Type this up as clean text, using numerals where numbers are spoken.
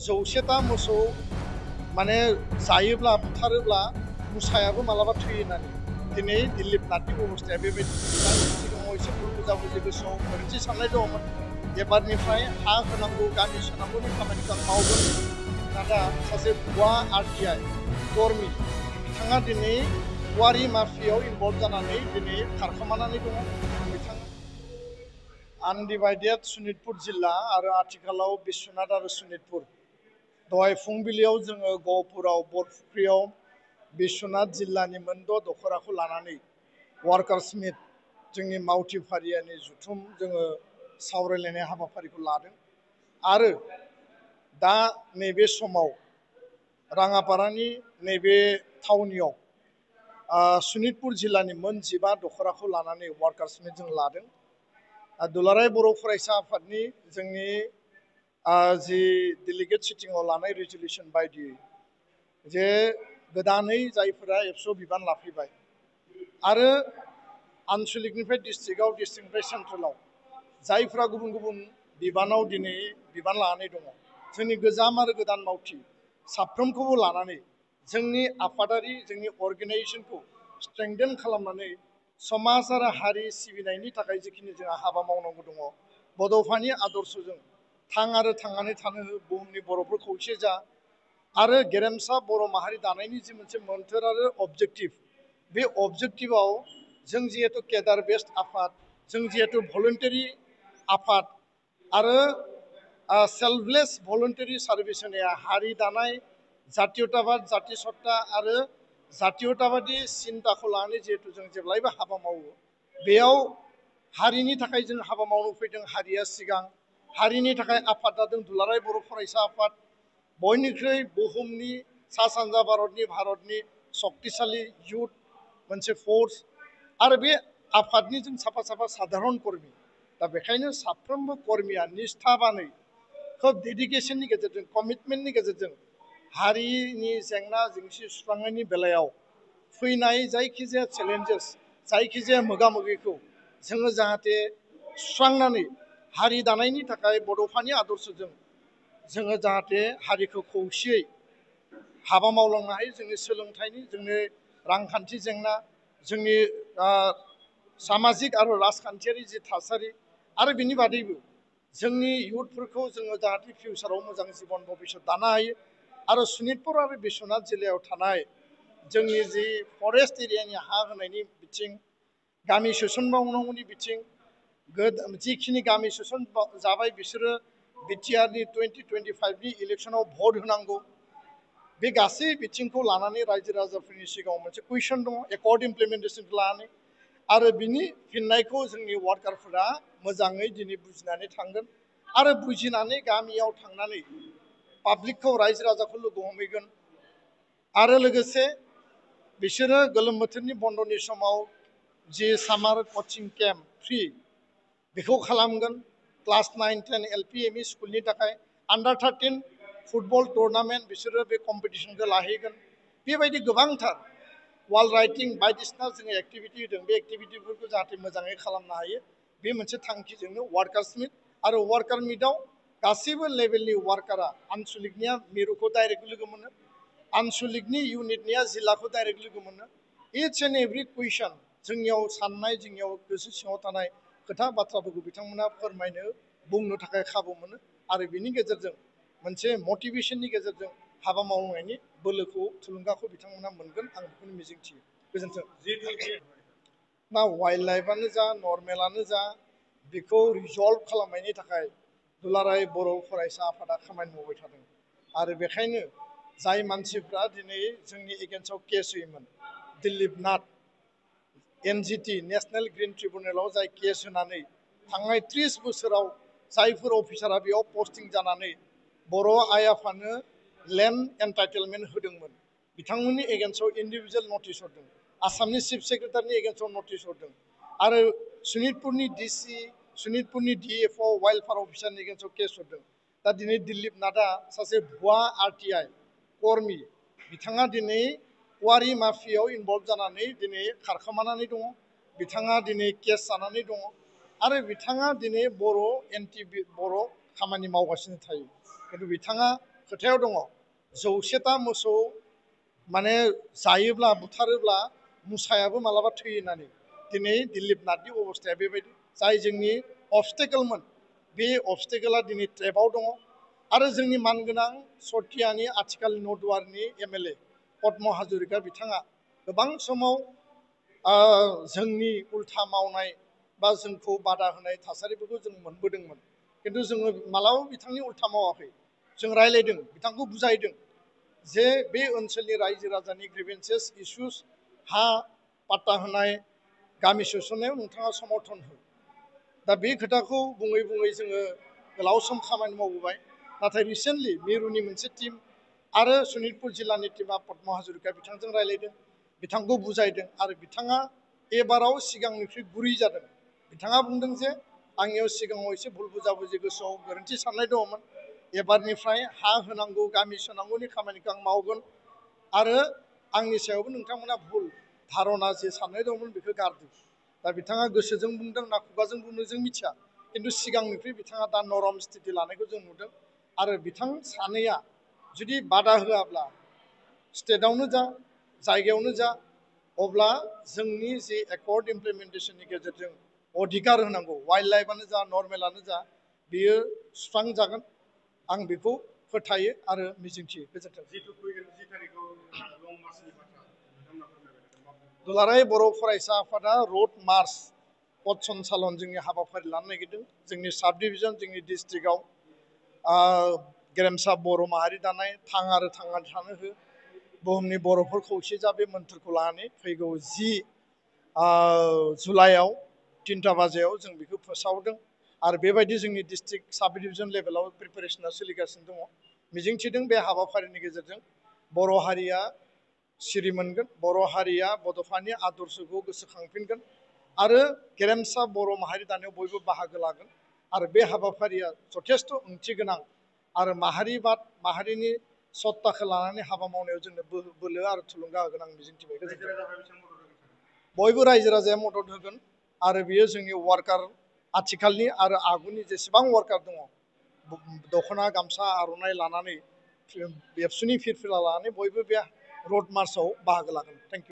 जौसेता मोसौ माने जायोब्ला बुथारोब्ला मोसायाबो मालाबा थैयो होननानै दिनै दिलीप नाथनि अबस्थाया बेबायदि सिगाङाव एसे भुल बुजाबुजि गोसोआव गोरोन्थि साननाय दङमोन एबारनिफ्राय हा होनांगौ गामि सोनांगौनि खामानिखौ आं मावगोन नाथाय सासे भुवा RTI कर्मि बिथाङा दिनै वारि माफियाव इनभल्भ जानानै दिनै खारखोमानानै दङ बिथाङा आनडिभाइडेड सनितपुर जिल्ला आरो आथिखालाव बिश्वनाथ आरो सनितपुर दहाय फुंबिलियाव जोङो गहपुराव बरफुख्रियाव बिश्वनाथ जिल्लानि मोनद' दख'राखौ लानानै वार्कार्स मिट जोंनि मावथि फारियानि जुथुम जोङो सावरायलायनाय हाबाफारिखौ लादों आरो दा नैबे समाव राङापारानि नैबे थावनियाव सनितपुर जिल्लानि मोन 15 दख'राखौ लानानै वार्कार्स मिट जों लादों दुलाराय बर' फरायसा आफादनि जोंनि जि डेलिगेट सिटिंआव लानाय रेजुलेसन बायदियै जे गोदानै जायफोरा एबसु बिबान लाफैबाय आरो आनसलिकनिफ्राय डिस्ट्रिक्टआव डिस्ट्रिक्टनिफ्राय सेन्ट्रेलाव जायफोरा गुबुन गुबुन बिबानाव दिनै बिबान लानानै दङ जोंनि गोजाम आरो गोदान मावथि साफ्रोमखौबो लानानै जोंनि आफादारि जोंनि अर्गेनाइजेसनखौ स्ट्रेंथेन खालामनानै समाज आरो हारि सिबिनायनि थाखाय जिखिनि जोंहा हाबा मावनांगौ दङ बड'फानि आदर्शजों थां आरो थांनानै थानो हो बुहुमनि बर'फोर खौसे जा आरो गेरेमसा बर' माहारि दानायनि जि मोनसे मोन्थोर आरो अबजेक्टिभ बे अबजेक्टिभआव जों जिहेतु केडार बेस्ड आफाद जों जिहेतु भलुन्टारि आफाद आरो सेल्फलेस भलुन्टारि सार्भिस होनाया हारि दानाय जातीयताबाद जाति सत्ता आरो जातीयताबादि सिन्ताखौ लानानै जिहेतु जों जेब्लायबो हाबा मावो बेयाव हारिनि थाखाय जों हाबा मावनो फैदों हारिया सिगां हारिनि थाखाय आफाद दादों दुलाराय बर' फरायसा आफाद बयनिख्रुइ बुहुमनि सा सानजा भारतनि सक्तिशाली युथ मोनसे फोर्स आरो बे आफादनि जों साफा साफा साधारन कर्मि दा बेखायनो साफ्रोमबो कर्मिया निष्ठाबानै खोब डेडिकेसननि गेजेरजों कमिटमेन्टनि गेजेरजों हारिनि जेंना जेंसि सुस्रांनायनि बेलायाव फैनाय जायखिजाया चेलेन्जेस जायखिजाया मोगा मोगिखौ जोङो जाहाथे सुस्रांनानै हारि दानायनि थाखाय बड'फानि आदर्शजों जोङो जाहाथे हारिखौ खौसेयै हाबा मावलांनो हायो जोंनि सोलोंथाइनि जोंनि रांखान्थि जेंना जोंनि सामाजिक आरो राजखान्थियारि जि थासारि आरो बिनि बादैबो जोंनि इयुथफोरखौ जोङो जाहाथे फिउचाराव मोजां जिबन भबिष्यत दानो हायो आरो सनितपुर आरो बिश्वनाथ जिल्लायाव थानाय जोंनि जि फरेस्ट एरियानि हा होनायनि बिथिं गामि सोसनबावनांगौनि बिथिं जिखिनि गामि सोसन जाबाय बिसोरो बिटिआरनि 2025नि इलेक्सनाव भट होनांगौ बे गासै बिथिंखौ लानानै रायजो राजाफोरनि सिगाङाव मोनसे कुइसन दङ एकर्ड इमप्लिमेन्टेसनखौ लानानै आरो बिनि फिननायखौ जोंनि वार्कारफोरा मोजाङै दिनै बुजिनानै थांगोन आरो बुजिनानै गामियाव थांनानै पाब्लिकखौ रायजो राजाखौ लोगो हमहैगोन आरो लोगोसे बिसोरो गोलोम बोथोरनि बन्दनि समाव जि सामार कचिं केम्प फ्रि बेखौ खालामगोन क्लास 9, 10 LP ME स्कुलनि थाखाय आन्डार 13 फुटबल टुर्नामेन्ट बिसोरो बे कम्पिटिसनखौ लाहैगोन बेबायदि गोबांथार वाल राइटिं बायदिसिना जोङो एक्टिभिटि होदों बे एक्टिभिटिफोरखौ जाहाथे मोजाङै खालामनो हायो बे मोनसे थांखिजोंनो वार्कार्स मिट आरो वार्कार मिटआव गासैबो लेभेलनि वार्कारा आनसलिकनिया मिरुखौ डाइरेक्ट लोगो मोनो आनसलिकनि इउनिटनिया जिल्लाखौ डाइरेक्ट लोगो मोनो इच एन्ड एभ्रि कुइसन जोंनियाव साननाय जोंनियाव गोसो सिङाव थानाय खोथा बाथ्राफोरखौ बिथांमोना फोरमायनो बुंनो थाखाय खाबु मोनो आरो बिनि गेजेरजों मोनसे मटिभेसननि गेजेरजों हाबा मावनायनि बोलोखौ थुलुंगाखौ बिथांमोना मोनगोन आं बेखौनो मिजिंथियो गोजोन्थों ना वाइल्ड लाइफआनो जा नर्मेलानो जा बेखौ रिजल्भ खालामनायनि थाखाय दुलाराय बर' फरायसा आफादा खामानि मावबाय थादों आरो बेखायनो जाय मानसिफ्रा दिनै जोंनि एगेन्स्टआव केस होयोमोन दिलीप नाथ NGT नेशनेल ग्रीन ट्रिब्युनेलाव जाय केस होनानै थांनाय 30 बोसोराव जायफोर अफिसारा बेयाव पस्टिं जानानै बर' आइ आफानो लेन्ड एन्टाइटेलमेन्ट होदोंमोन बिथांमोननि एगेन्स्टआव इन्डिभिजुवेल नटिस हरदों आसामनि चिफ सेक्रेटारिनि एगेन्स्टआव नटिस हरदों आरो सनितपुरनि DC सनितपुरनि DFO वाइल्ड फार अफिसारनि एगेन्स्टआव केस हरदों दा दिनै दिलीप नाथआ सासे भुवा RTI कर्मि बिथाङा दिनै वारि माफियाव इनभल्भ जानानै दिनै खारखोमानानै दङ बिथाङा दिनै केस जानानै दङ आरो बिथाङा दिनै बर' बर' खामानि मावगासिनो थायो खिन्थु बिथाङा खोथायाव दङ 100ता मोसौ माने जायोब्ला बुथारोब्ला मुसायाबो मालाबा थैयो होननानै दिनै दिलीप नाथनि अबस्थाया बेबायदि जाय जोंनि अबस्टेकलमोन बे अबस्टेकला दिनै ट्रेपआव दङ आरो जोंनि मानगोनां सथियानि आथिखालनि नदुवारनि एमएलए पद्म हाजरिका बिथाङा गोबां समाव जोंनि उल्था मावनाय बा जोंखौ बादा होनाय थासारिफोरखौ जों मोनबोदोंमोन खिन्थु जोङो मालाबाबो बिथांनि उल्था मावाखै जों रायलायदों बिथांखौ बुजायदों जे बे ओनसोलनि रायजो राजानि ग्रिभेन्सेस इसुस हा पाट्टा होनाय गामि सोसननायाव नोंथाङा समर्थन हो दा बे खोथाखौ बुङै बुङै जोङो गोलाव सम खामानि मावबोबाय नाथाय रिसेन्टलि मिरुनि मोनसे टीम आरो सनितपुर जिल्लानि टीमा पद्म हाजरिका बिथांजों रायलायदों बिथांखौ बुजायदों आरो बिथाङा एबाराव सिगांनिख्रुइ गुरै जादों बिथाङा बुंदों जे आंनियाव सिगाङाव एसे भुल बुजाबुजि गोसोआव गोरोन्थि साननाय दङमोन एबारनिफ्राय हा होनांगौ गामि सोनांगौनि खामानिखौ आं मावगोन आरो आंनि सायावबो नोंथांमोना भुल धारना जे साननाय दंमोन बेखौ गारदों दा बिथाङा गोसोजों बुंदों ना खुगाजों बुंदों जों मिथिया खिन्थु सिगांनिख्रुइ बिथाङा दा नरम स्थिति लानायखौ जों नुदों आरो बिथां सानैया जुदि बादा होआब्ला स्टेटआवनो जा जायगायावनो जा अब्ला जोंनि जे एकर्ड इमप्लिमेन्टेसननि गेजेरजों अधिकार होनांगौ वाइल्ड लाइफआनो जा नर्मेलानो जा बेयो सुस्रांजागोन आं बेखौ फोथायो आरो मिजिंथियो गोजोन्थों दुलाराय बर' फरायसा आफादा रड मार्च पथ सन्चालन जोंनि हाबाफारि लानो नागिरदों जोंनि साब डिभिजन जोंनि डिस्ट्रिक्टआव गेरेमसा बर' माहारि दानाय थां आरो थांनानै थानो हो बुहुमनि बर'फोर खौसे जा बे मोन्थोरखौ लानानै फैगौ 10 जुलाइआव 3टा बाजियाव जों बेखौ फोसावदों आरो बेबायदि जोंनि डिस्ट्रिक्ट साब डिभिजन लेभेलाव प्रिपेरेसना सोलिगासिनो दङ मिजिंथिदों बे हाबाफारिनि गेजेरजों बर' हारिया सिरि मोनगोन बर' हारिया बड'फानि आदर्शखौ गोसोखांफिनगोन आरो गेरेमसा बर' माहारि दानायाव बयबो बाहागो लागोन आरो बे हाबाफारिया जथेस्थ' ओंथि गोनां आरो माहारिबाद माहारिनि सत्ताखौ लानानै हाबा मावनायाव जोंनो बोलो आरो थुलुंगा होगोन आं मिजिंथिबाय बयबो रायजो राजाया मदद होगोन आरो बियो जोंनि वार्कार आथिखालनि आरो आगुनि जेसेबां वार्कार दङ दख'ना गामसा आर'नाइ लानानै एबसुनि फिरफिला लानानै बयबो बे रड मार्चआव बाहागो लागोन थेंक इउ